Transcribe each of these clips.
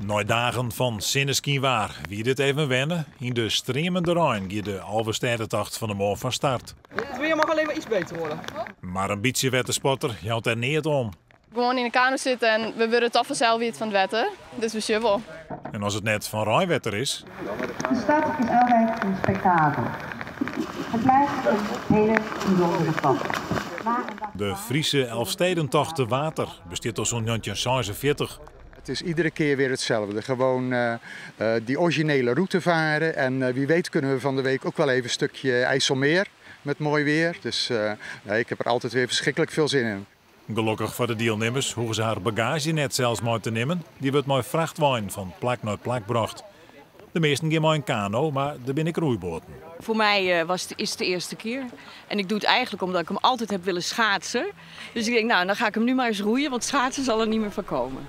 Nei dagen fan sinneskynwaar wie dit even wenne. Yn de streamende rein gie de Alvestêdetocht fan 'e moarn fan start. Het weer mag alleen maar iets beter worden. Mar in bytsje wettersporter jout der neat om. Gewoan yn de kano sitte en we wurde toch fansels wiet fan it wetter. Dus we sjogge wol. En as it net fan reinwetter is. De stad is altijd een spektakel. Het blijft een hele bijzondere stad. De Friese Elfstedentocht te water bestiet al sûnt 1946. Het is iedere keer weer hetzelfde. Gewoon uh, uh, die originele route varen. En uh, wie weet kunnen we van de week ook wel even een stukje IJsselmeer met mooi weer. Dus nee, ik heb er altijd weer verschrikkelijk veel zin in. Gelokkich foar de dielnimmers hoege se har bagaazje net sels mei te nimmen. Dy wurdt mei frachtwein fan plak nei plak brocht. De measten gean mei in kano, mar der binne ek roeiboaten. Voor mij uh, was het, is het de eerste keer. En ik doe het eigenlijk omdat ik hem altijd heb willen schaatsen. Dus ik denk, nou, dan ga ik hem nu maar eens roeien, want schaatsen zal er niet meer van komen.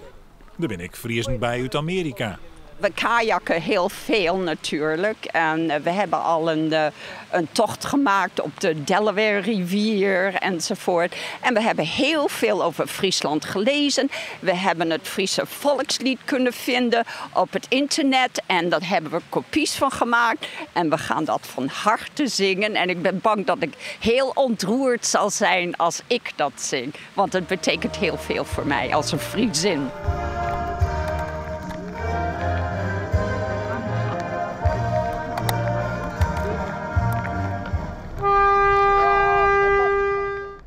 Der binne ek Friezen by út Amearika. We kajakken heel veel natuurlijk. En eh, we hebben al een, eh, een tocht gemaakt op de Delaware rivier enzovoort. En we hebben heel veel over Friesland gelezen. We hebben het Friese volkslied kunnen vinden op het internet. En daar hebben we kopies van gemaakt. En we gaan dat van harte zingen. En ik ben bang dat ik heel ontroerd zal zijn als ik dat zing. Want het betekent heel veel voor mij als een Friesin.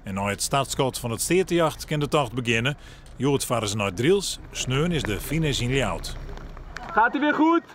En nei it startskot fan it Steatejacht kin de tocht begjinne. Hjoed farre se nei Drylts, sneon is de finish yn Ljouwert. Gaat hij weer goed?